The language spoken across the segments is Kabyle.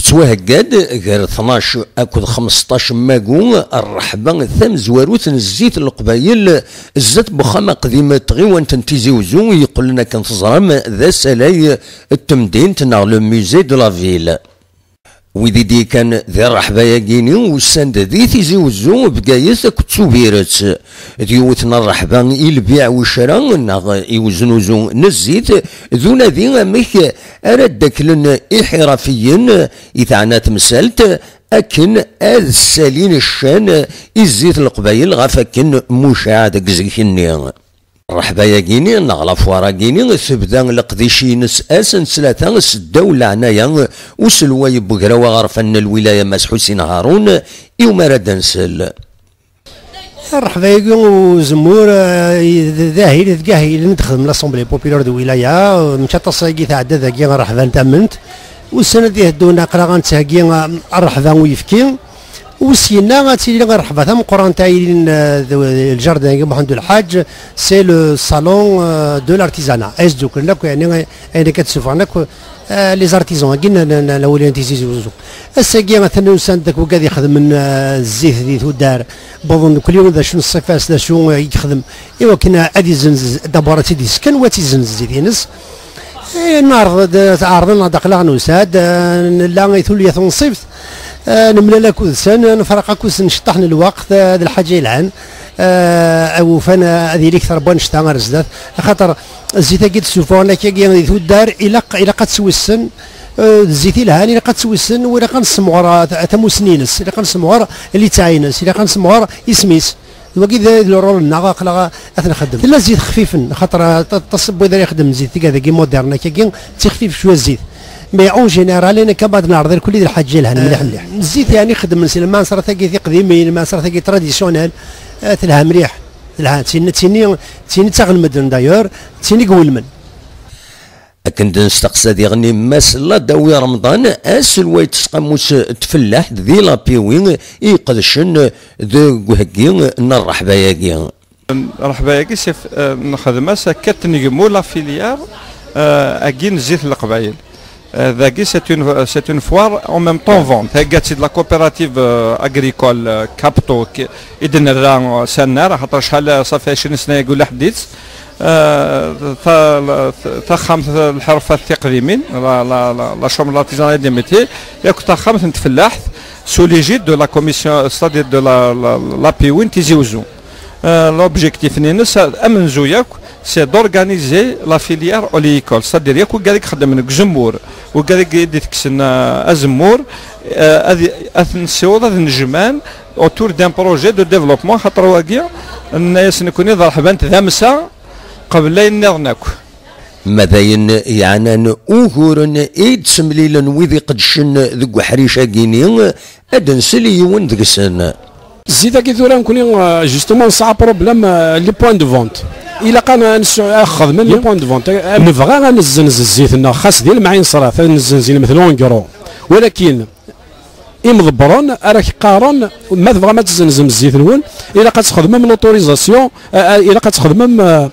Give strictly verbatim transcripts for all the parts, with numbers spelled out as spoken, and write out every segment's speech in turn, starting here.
Ttwahegga-d gar tnac akked xmesṭac n wagu rreḥba tamezwarut n zzit n Leqbayel, zdat n wexxam aqdim n tɣiwant n Tizi Uzzu, yeqqlen akken teẓram d asalay n temdint neɣ le musée de la ville. Wid i d-yekkan di rreḥba-yagini usan-d di Tizi Uzzu, Bgayet akked Tubiret. D yiwet n rreḥba i lbiɛ wicra neɣ i uznuzu n zzit, d unadi amek ara ddaklen iḥirafiyen i teɛna temsalt akken ad ssalin ccan i zzit n Leqbayel ɣef akken mucaɛ deg zik-nni. Rreḥba-yagini neɣ lafuar-agini tebda leqdic-ines ass n ttlata seddaw leɛnaya uselway n wegraw aɣerfan n lwilaya Mass Ḥusin Harun i umar ad d-nsel. Rreḥba-agi uzemmur, eh, d, d ahil, d ahil i d-texdem l'Assemblée Populaire de Wilaya, eh, mačči aṭas agi tɛedda dagi rreḥba n tament. Ussan ad iheddun aql-aɣ ad nettheggi, eh, rreḥba n uyefki. Usyin-a ad tili rreḥba tameqqrant ay ilin, eh, d, d ljardin-agi Muḥend Lḥaǧ, c'est le salon, eh, de l'artisanat. Ay sduklen akk, yeɛni, ayen akka d-ssufɣen akk, eh, les artisans-agi n, n, n, n awliya n Tizi Uzzu. Ass-agi atan usan-d akk wigad ixedmen, eh, zzit di tuddar, wwḍen kulli d acu n ṣṣifa-s, d acu, eh, i yexdem, i wakken ad izenz, d'abord ad tt-id-yessken, wa ad tizenz zzit-ines. Eh, neɛreḍ-d, ɛerḍen-aɣ-d aql-aɣ nusa-d, eh, nella i tulya tunṣibt, eh, nemlal akked-sen, nefreq akked-sen cṭeḥ n lweqt, eh, d lḥaǧa yelhan, eh, awufan, eh, ad yili kter n wannect-a ar zdat, axaṭer zzit-agi d-ssufuɣen akkagi di tuddar, ilaq, ilaq ad ttwissen, eh, d zzit ilhan, ilaq ad ttwissen, u ilaq ad nessemɣer, eh, ta-, tamusni-ines, ilaq ad nessemɣer litteɛ-ines, ilaq ad nessemɣer isem-is. D wagi d, d le rôle-nneɣ, aql-aɣ ad t-nxeddem. Tella zzit xfifen, xaṭer, eh, ta-, aṭas n wid ara ixeddmen zzit tigad-agi moderne akkagi, d tixfif cwiya zzit. Mais en général, ayen akka ma d-neɛreḍ irkelli d lḥaǧa yelhan mliḥ mliḥ. Zzit yeɛni xeddmen si lmansrat-agi tiqdimin, lmansrat-agi traditionnel, eh, telha mliḥ. Telha, d tin, d tin, d tin i ttaɣen medden d'ailleurs, d tin i iwulmen. Akken d-nesteqsa diɣen i Mass Ladawi Remḍan, aselway n tesqamut n tfellaḥt di Lapiwi i iqedcen deg uheggi n rreḥba-agi. Rreḥba-agi sef, eh, nexdem-as akka tnegmu la filière, eh, agi n zzit n Leqbayel. Eh, dagi c'est une, c'est une foire en même temps vente. Thegga-tt-id la coopérative, eh, agricole, eh, Capto, ki, i d-nerra, eh, s annar, axaṭer acḥal, eh, ṣafi ɛecrin sna yagi ula ḥedd-itt. Eh, ta-, la-, taxxamt n lḥerfat tiqdimin, la, la, la, la chambre d'artisanat et des métiers, yakk taxxamt n tfellaḥt, sous l'égide de la commission, c'est-à-dire de la, la, la P U N Tizi Ouzou. Euh, l'objectif-nni-ines, amenzu yakk, c'est d'organiser la filière oléicole, c'est-à-dire yakk wigad i ixeddmen deg uzemmur, wigad i d-itekksen, euh, azemmur, euh, ad, ad ten-nessiweḍ ad nejmen autour d'un projet de développement, xaṭer wagi, nenna-yas nekni d rreḥba n tdamsa qbel ayen nniḍen akk. Ma d ayen yeɛnan uguren i d-semlilen wid iqeddcen deg uḥric-agi-ni, ad d-nsel i yiwen deg-sen. Zzit-agi tura nekni, euh, justement, nesɛa problème, euh, les points de vente. Ilaq ad n-, ad nesɛu, ad xedmen les points de vente. Euh, nebɣa ad nezzenz zzit-nneɣ, xas di lemɛin ṣrat, ad nezzenz i lmetl en gros. Walakin, imḍebbren ara k-qqaren, ma tebɣam ad tzenzem zzit-nwen, ilaq ad txedmem l'autorisation, euh, euh, ilaq ad txedmem, euh,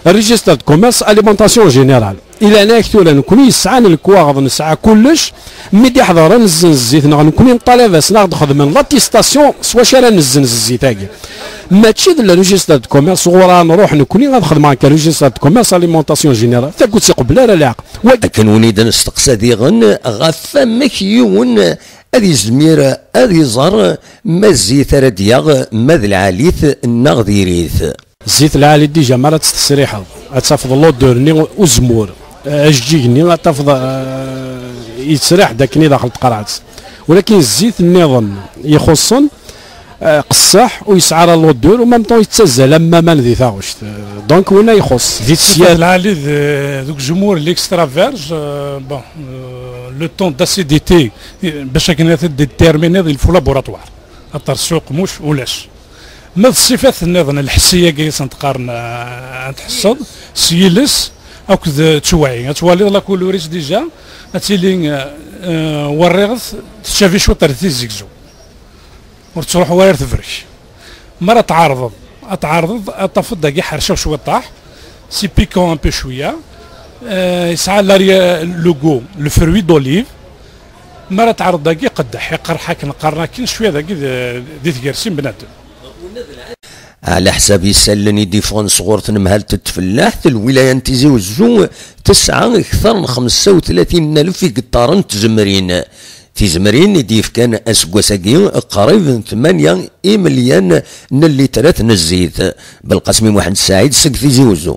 registre de commerce, alimentation générale. I leɛnaya-k tura, nekni yesɛan lekwaɣeḍ, nesɛa kullec, mi d-iḥḍer ad nezzenz zzit-nneɣ, nekni neṭṭalab-asen ad ɣ-d-xedmen l'attestation s wacu ara nezzenz zzit-agi. Mačči d le registre de commerce, ɣur-a nruḥ nekni ad xedmeɣ akka registre de commerce, alimentation générale, tagut iqebbel ara leɛqel. Wagi. Akken win i d-nesteqsa diɣen ɣef wamek yiwen ad izmir ad iẓer ma zzit ara d-yaɣ ma d lɛali-t neɣ diri-t. Zzit lɛali dija mi ara tt-tesriḥeḍ, ad tafeḍ l'odeur-nni uzemmur, eh, ajeǧǧig-nni ad tafeḍ, eh, yettriḥ-d akken i daxel tqerɛet. Walakin zzit nniḍen ixuṣṣen, eh, qessaḥ, ur yesɛi ara l'odeur, u même temps yettazzal am waman di taɣect. Eh, donc winna ixuṣṣ. Di tafat lɛali d-, deg uzemmur, l'extra vierge, euh, bon, euh, le temps d'acidité, eh, bac akken ad t-déterminiḍ, il faut laboratoire. Aṭer ssuq muc ulac. Ma d ṣṣifat nniḍen, lḥessi-agi i sen-qqaren, eh, ad tḥesseḍ s yiles akked ttwaɛi. Ad twaliḍ la couleur-is déjà, ad tili, eh, eh, werriɣet, tcabi cwiṭ ar tizzegzu. Ur tettruḥu ara ar tebrek. Mi ara tɛerḍeḍ, ad tɛerḍeḍ, ad tafeḍ dagi ḥerceɣ cwiṭaḥ, c'est piquant un peu cwiya. Eh, yesɛa l'arrière, le goût, le fruit d'olive. Mi ara tɛerḍeḍ dagi qeddeḥ, iqerreḥ akken qqaren akken, cwiya dagi d- di tgersi n bnadem. Ɛla ḥsab isallen i d-iffɣen sɣur tnemhalt n tfellaḥt, lwilaya n Tizi Uzzu tesɛa kter n xemsa u tlatin alef igeṭṭaren n tzemrin. Tizemrin i d-yefkan aseggas-agi qrib n tmanya imelyan n llitrat n zzit. Belqasmi Muḥend Saɛid seg Tizi Uzzu.